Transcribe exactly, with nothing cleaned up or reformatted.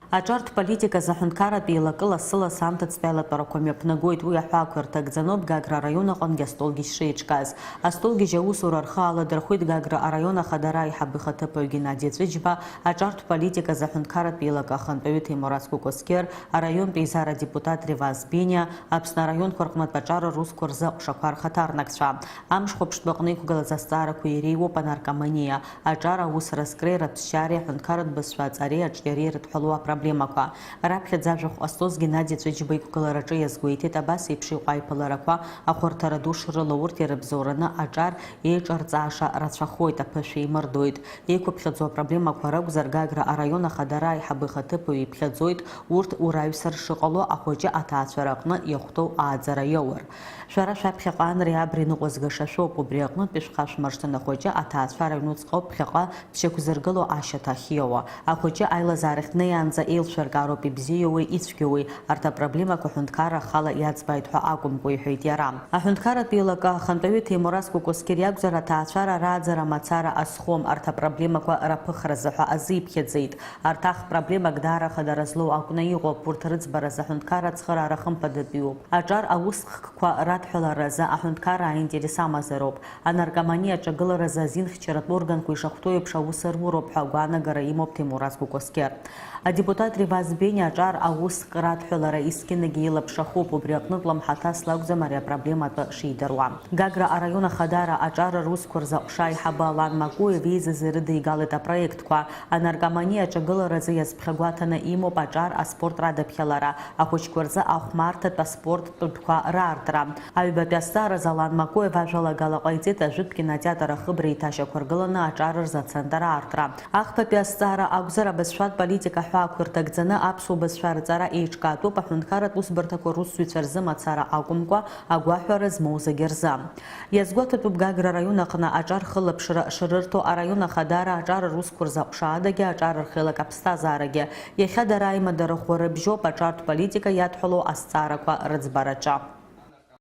Аҿартә политиказы аҳәынҭқарратә еилакы лассы-ласс амҭацтәи алатәарақәа мҩаԥнагоит, уи аҳәаақәа ирҭагӡаноуп Гагра араион аҟынгьы астолгьежь шеиҿкааз. Астолгьежь аус ура рхы аладырхәит Гагра араион ахадара аиҳабы ихаҭыԥуаҩ Геннади Ҵәыџьба, аҿартә политиказы аҳәынҭқарратә еилакы ахантәаҩы Ҭемураз Кәыкәыскьыр, араионтә еизара адепутат Реваз Бениа, Аԥсны араионқәа рҟнытә аҿар русқәа рзы аҟәшақәа рхаҭарнакцәа. Амшхәаԥштәы аҟны иқәгылаз азҵаарақәа иреиуоуп анаркоманиа, аҿар аус разкреи раԥсшьареи аҳәынҭқарратә бызшәа аҵареи аҿиареи ирыдҳәалоу апроблемақәа. Раԥхьаӡа ажәахә ҟазҵоз Геннади Ҵәыџьба иқәгылараҿы иазгәеиҭеит, абас еиԥш иҟоу аиԥыларақәа ахәарҭара ду шрылоу урҭ ирыбзоураны аҿар еиҿарҵааша рацәахоит, аԥышәа еимырдоит. Еиқәыԥхьаӡоу апроблемақәа ракәзар, Гагра араион ахадара аиҳабы ихаҭыԥуаҩ иԥхьаӡоит урҭ ураҩсыр шыҟало, ахәыҷы аҭаацәара аҟны иахәҭоу ааӡара иоур. Шәара шәаԥхьаҟа анреи абреи ныҟәызгаша шәоуп, убри аҟнытә ишәхашәмыршҭын, ахәыҷы аҭаацәара аҩнуҵҟоуп ԥхьаҟа ԥшьақә зыргыло ашьаҭа ахьиоуа. Ахәыҷы аилазаарахь днеиаанӡа еилшәыркаароуп ибзиоуи ицәгьоуи, арҭ апроблемақәа аҳәынҭқарра ахала иаӡбааит ҳәа акәымкәа, иҳәеит иара. Аҳәынҭқарратә еилакы ахантәаҩы Ҭемураз Кәыкәыскьыр иакәзар, аҭаацәара рааӡара мацара азхом, арҭ апроблемақәа раԥыхразы ҳәа азиԥхьаӡеит. Арҭ ахԥроблемак даара хадара злоу акәны иҟоуп, урҭ рыӡбаразы аҳәынҭқарра ацхыраара хымԥадатәиуп. Аҿар аусхкқәа радҳәаларазы аҳәынҭқарра аинтерес амазароуп. Анаркоманиа аҿагыларазы азинхьчаратә органқәа ишахәҭоу еиԥш аус руроуп ҳәа агәаанагара имоуп Ҭемураз Кәыкәыскьыр. Адепутат Реваз Бениа аҿар ауск радҳәалара есқьынагьы илаԥш ахуп, убри аҟнытә лымҳаҭас лакәӡам ари апроблема атәы шидыруа. Гагра араион ахадара аҿар русқәа рзы аҟәша аиҳабы Алан Макуев еизаз ирыдигалеит апроектқәа. Анаркоманиа аҿагыларазы иазԥхьагәаҭаны имоуп аҿар аспорт радыԥхьалара, ахәыҷқәа рзы ахәмарҭатә аспорттә тәқәа раартра. Аҩбатәи азҵаараз Алан Макуев ажәалагала ҟаиҵеит ажәытә кинотеатр ахыбра еиҭашьақәыргыланы аҿар рзы ацентр аартра. Ахԥатәи азҵаара акәзар, абызшәатә политика ҳәаақәа ирҭагӡаны аԥсуа бызшәа рҵара еиҿкаатәуп аҳәынҭқарратә усбарҭақәа русзуҩцәа рзы мацара акәымкәа, агәаҳәара змоу зегьы рзы. Иазгәаҭатәуп Гагра араион аҟны аҿар хылаԥшра шрырҭо араион ахадара аҿар русқәа рзы аҟәша адагьы аҿар рхеилак аԥсҭазаарагьы. Иахьа дара аимадара ӷәӷәа рыбжьоуп аҿартә политика иадҳәалоу азҵаарақәа рыӡбараҿы.